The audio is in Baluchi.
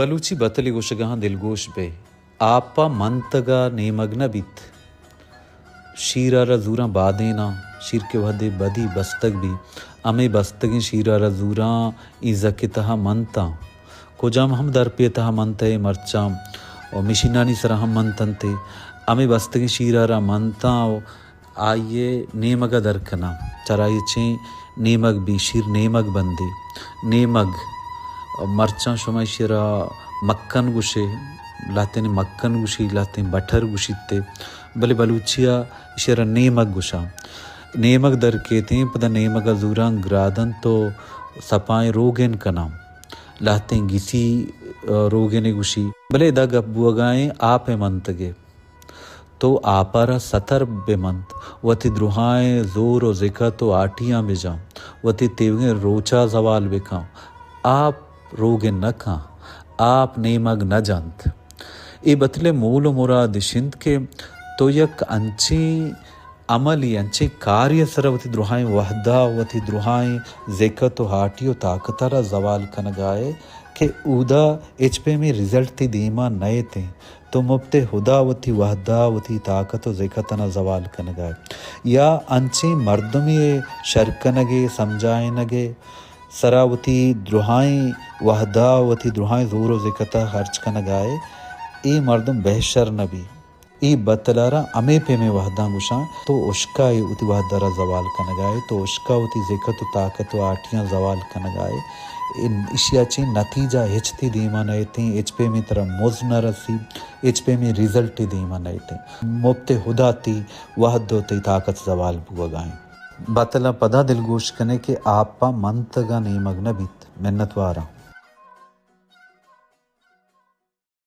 بلوچی بتلے گوشگاں دلگوش بئے، آپ ءَ منتگ ءَ نیمگ نہ بیت۔ شیر ءَ را زوراں بادیناں، شیر کہ وھدے بدی بستگ بی، ہمے بستگیں شیر ءَ را زوراں اے زک ءِ تہا منتاں۔ کجام ہم درپے ءِ تہا منتئے مرچاں، و مشینانی سرا ہم منتنتے۔ ہمے بستگیں شیر ءَ را منتاں و آئی ءِ نیمگ ءَ در کناں۔ چرا آئی ءَ چیں نیمگ بی، شیر نیمگ بندی۔ نیمگ، مرچاں شما ایشی ءَ را مکن گوشے، لہتیں مکن گوشی، لہتیں بٹر گوشیت، بلے بلوچی ءَ ایشی ءَ را نیمگ گوشاں۔ نیمگ در کیتیں، پدا نیمگ ءَ زوراں گرادنت و سپائیں روگن کناں۔ لہتیں گسی، آ، روگنے گوشی۔ بلے ادا گپ بوگائیں آپ ءِ منتگے۔ تو آپ ءَ را ستر بہ منت، وتی درہائیں زور و زکت و ہاٹیاں بجن، وتی تیوگیں روچ ءَ زوال بکن۔ آپ روگن نہ کن، آپ نیمگ نہ جنت۔ اے بتل ءِ مول و مراد اش انت کہ تو یک انچیں عملی، انچیں کاری ءِ سرا وتی درہائیں وہد ءَ، وتی درہائیں زکت و ہاٹی و طاقت ءَ را زوال کنگائے کہ اودا ہچ پیمیں رزلٹ تئی دیما نئیتیں۔ تو مپت ہدا وتی وہد ءَ، وتی طاقت و زکتاں زوال کنگائے۔ یا انچیں مردمے ءِ شر کنگ ءِ، سمجھائینگ ءِ سرا وتی درہائیں وہد ءَ، وتی درہائیں زور و زکت ءَ خرچ کنگائے، اے مردم بہشر نہ بی۔ اے بتل ءَ را ہمے پیمیں وہداں گوشاں، تو اشکائے وتی وہد ءَ را زوال کنگائے، تو اشکا وتی زکت و طاقت و ہاٹیاں زوال کنگائے۔ ان، اشیا چیں نتیجہ ہچ تئی دیما نئیتیں، ہچ پیمیں ترا مز نہ رسی، ہچ پیمیں رزلٹ تئی دیما نئیتیں۔ مپت ہدا تئی وہد و تئی طاقت زوال بوگائیں۔ بتلاں پدا دلگوش کنے کہ آپ ءَ منتگ ءَ نیمگ نہ بیت۔ منتواراں۔